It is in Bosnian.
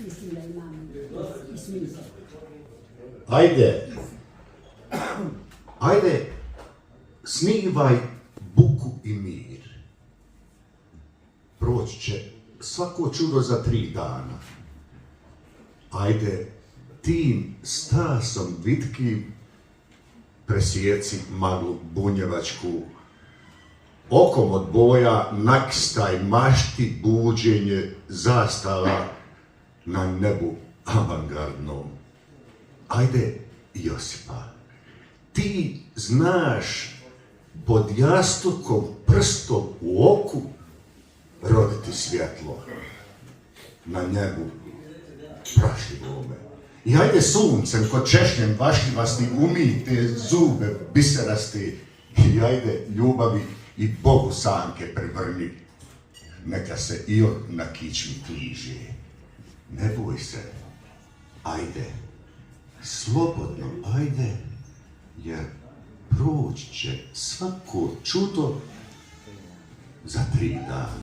mislim da imam i smisla. Ajde, snivaj buku i mir. Proći će svako čudo za 3 dana. Ajde, tim stasom vitkim presjeci maglu bunjevačku, okom od boja nakistaj mašti buđenje zastava na nebu avangardnom. Ajde, Josipa, ti znaš pod jastukom prstom u oku roditi svjetlo na nebu prašljivome. I ajde suncem kod češnjem vašljivasti umij te zube biserasti i ajde ljubavi i Bogu sanke prevrni. Neka se i on na kičmi kliže. Ne boj se, ajde, slobodno ajde, jer proći će svako čudo za 3 dana.